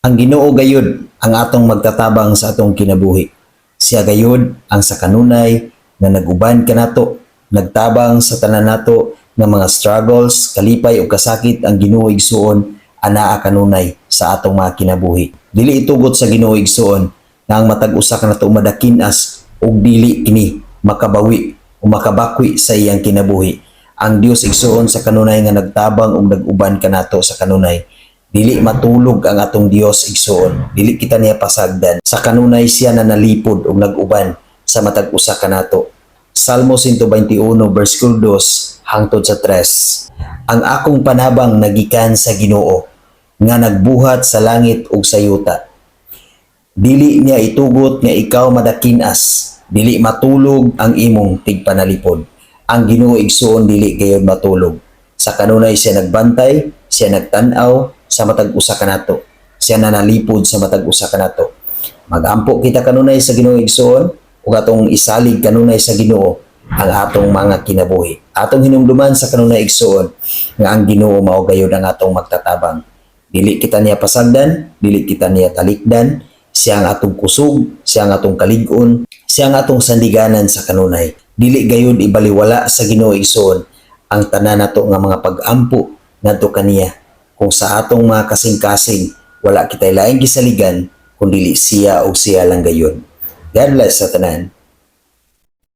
Ang Ginoo gayud ang atong magtatabang sa atong kinabuhi. Siya gayud ang sa kanunay nga nag-uban kanato, nagtabang sa tanan nato nga mga struggles, kalipay ug kasakit. Ang Ginoo, igsuon, anaa kanunay sa atong mga kinabuhi. Dili itugot sa Ginoo, igsuon, nga ang matag usa kanato madakinas ug dili kini makabawi o makabakwi sa iyang kinabuhi. Ang Dios, igsuon, sa kanunay nga nagtabang ug nag-uban kanato sa kanunay. Dili matulog ang atong Dios, igsuon. Dili kita niya pasagdan. Sa kanunay siya na nalipod ug nag-uban sa matag usa kanato. Salmo 121 verse 2 hangtod sa 3. Ang akong panabang nagikan sa Ginoo nga nagbuhat sa langit ug sa yuta. Dili niya itugot nga ikaw madakinas, dili matulog ang imong tigpanalipod. Ang Ginoo, igsuon, dili gayud matulog. Sa kanunay siya nagbantay, siya nagtan-aw sa matag usa kanato. Siya nanalipod sa matag usa kanato. Magampo kita kanunay sa Ginoo, igsuon, ug atong isalig kanunay sa Ginoo ang atong mga kinabuhi. Atong hinumduman sa kanunay, igsuon, nga ang Ginoo mao gayud ang atong magtatabang. Dili kita niya pasagdan, dili kita niya talikdan. Siya ang atong kusog, siya ang atong kalig-on, siya ang atong sandiganan sa kanunay. Dili gayud ibaliwala sa Ginoo, igsuon, ang tanan nato nga mga pag-ampo ngadto kaniya. Kung sa atong mga kasing-kasing, wala kitay laing gisaligan kundi siya o siya lang gayud. God bless sa tanan.